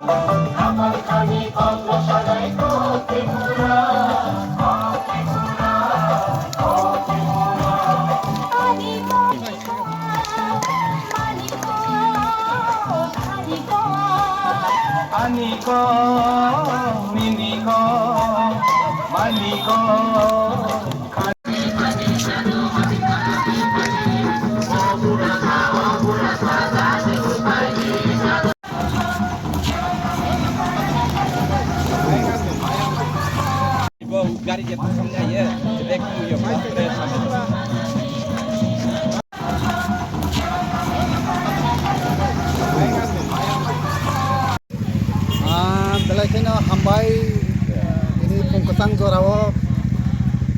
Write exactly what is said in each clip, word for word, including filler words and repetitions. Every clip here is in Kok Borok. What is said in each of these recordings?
Ani ko, nini ko, mani ko. Ibo gari je thang samne ye, rek mu yo, Ah, belai kheno hambai, eh, tini phung kwchang jorao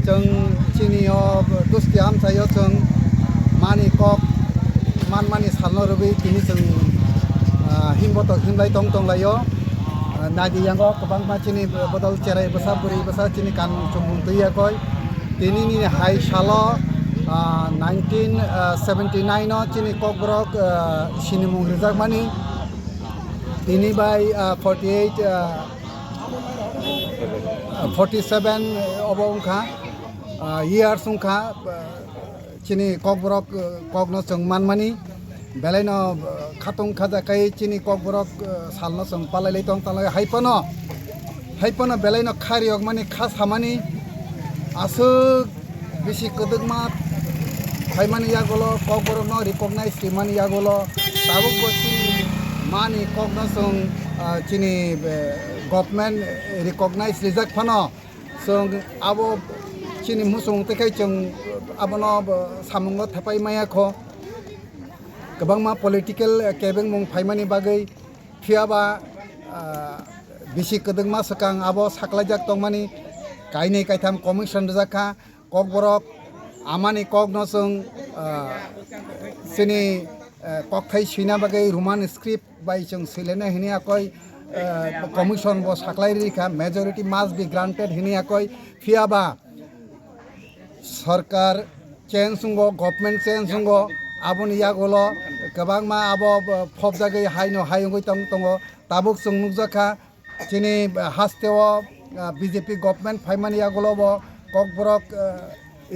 chwng chini o dusti amchaio chwng mani kok manmani salno rwgwi tini chwng, ah, himbotok himlai tong tonglaio. Ah, naidi yango kwbangma chini bodol cherai bwsa bwrwi bwsa chini kanmung chumung twi yakoi. Tini ni hai salo, ah, nineteen seventy nine o chini kokborok, ah, sinimung rijakmani. Tini bai, ah, forty eight, ah, forty seven obo wngkha, ah, years wngkha, ah, chini kokborok, ah, kokno chwng manmani. Belaino, ah, khatung khajakai chini kokborok, ah, salno chwng palailai tong talai hai phano, hai phano belaino kha riyokmani, kha samani aswk bisi kwdwkma phaimani yagulo, kokborokno recognize rimani yagulo, tabukbo chini mani kokno chwng, ah, chini, eh, government recognize rijak phano, chwng abo chini muchung twi khai chwng abono bo samungo thepai maya kho. Kwbangma political, eh, kebengmung phaimani bagwi, phiyaba, ah, bisi kwdwkma swkang abo saklaijak tongmani kainwi kaitham commission rijak kha. Kokborok amani kokno chwng, ah, chini, eh, kokthai swina bagwi Roman script bai chwng swilena hini akoi, eh, commission bo saklai rikha, majority must be granted hini akoi, phiyaba sorkar change wngo, government change wngo, aboni yagulo kwbangma abo, bo, phobjagwi haino hai wngwi tong tongo. Tabuk chwng nukjakha, chini hasteo, ah, B J P government phaimani yagulo bo kokborok, ah,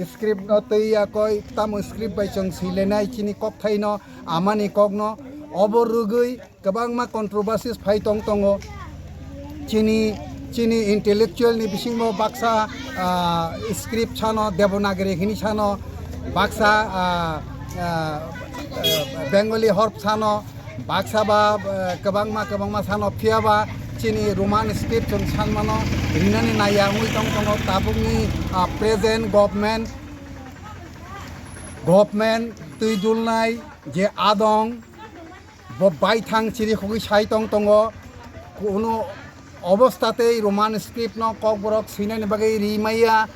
script no twi yakoi, tamo script bai chwng swilenai chini kokthaino, amani kokno, obo rwgwi kwbangma controversies phai tong tongo. Chini, chini intellectual ni bisingo baksa, ah, script sano, Devanagari hini sano, baksa, ah, ah, ah, Bengali horp sano, baksa ba, ah, kwbangma, kwbangma sano, phiyaba chini Roman script chwng sanmano rinani naiya wngwi tong tongo tabukni, ah, present government, government twi dulnai je adong, bo baithang chiri khogwi sai tong tongo, kunu obostha tei Roman script no kokborok swinani bagwi ri maya,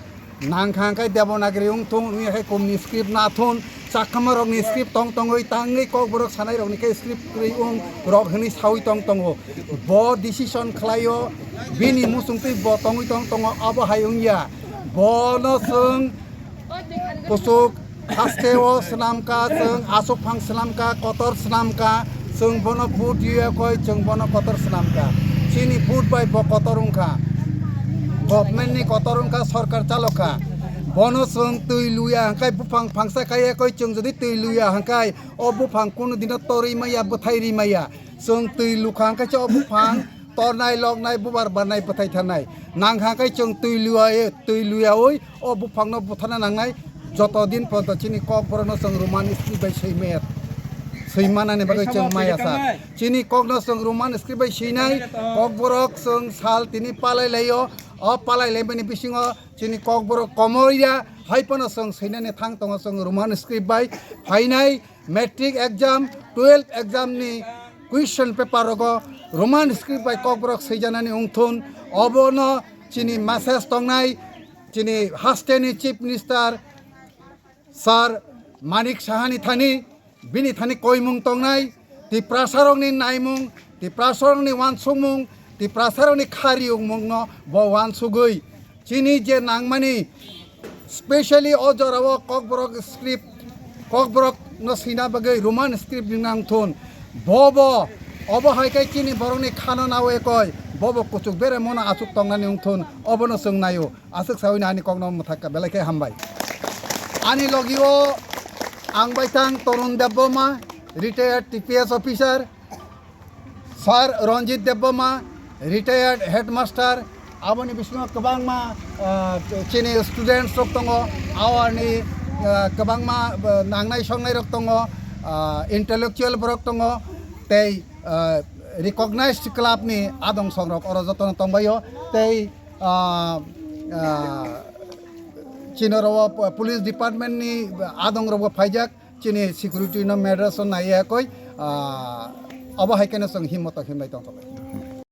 nangkha khe Devanagari wng thung, wngya khe kumni script na thun, chakma rokni script tong tongwi tangwi kokborok sanai rokni khe script kwrwi wng rok hwnwi sawi tong tongo. Bo decision khlaio, bini muchungtwi bo tongwi tong tongo, abo hai wngya. Bono chwng kuchuk haste o swnamkha, chwng aswk phang swnamkha, kotor swnamkha, chwng bono vote rwya koi, chwng bono kotor swnamkha. Chini vote bai bo kotor wngkha, government ni kotor wngkha, sorkar chalokha. Bono chwng twi luya hwnkhe buphang phangsa kaiya koi, chwng jodi twi luya hwnkhe o buphang kunu dino torwi maya, bwthai ri maya. Chwng twi lukha hwnkhe se o buphang tornai, loknai, bubar barnai, bwthai thanai. Nangkha khe chwng twi luya, twi luyaui o buphangno buthana nangnai. Joto din porjonto chini kokborokno chwng Roman script bai swi maya, swi manani bagwi chwng maya sa. Chini kokno chwng Roman script bai swinai, kokborok chwng sal tini palai laio. O palai laimani bisingo chini kokborok komorya, hai phano chwng swinani thang tongo chwng Roman script bai phainai. Matric exam, twelve exam ni question paper rogo Roman script bai kokborok swijanani wngthun, obono chini message tongnai, chini haste ni Chief Minister Sir Manik Saha ni thani, bini thani koimung tongnai, Tiprasa rokni naimung, Tiprasa rokni wansukmung, Tiprasa rokni kha riyungmung no bo wansugwi chini je nangmani, specially o jorao kokborok script, kokborok no swina bagwi Roman script ni nangthun. Bo bo Obo hai khe chini borokni khano nawi koi, bobo kuchuk bere mono achuk tongnani wngthun, obono chwng naio. Aswk sawi ani kokno mwthakka, belai khe hambai. Ani logio ang bai thang Torun Debbarma, retired T P S officer, Sir Ranjit Debbarma, retired headmaster, aboni bisingo kwbangma, ah, chini students rok tongo, awarni, ah, kwbangma, ah, nangnai songnai rok tongo, ah, intellectual borok tongo, tei, ah, recognized club ni adong songrok oro jotono tongbaio, tei, ah, ah, chini oro po-, police department ni adong rok bo phaijak, chini security no matters o naiya koi, ah, obo hai khe no chwng himmoto himlai tongthok.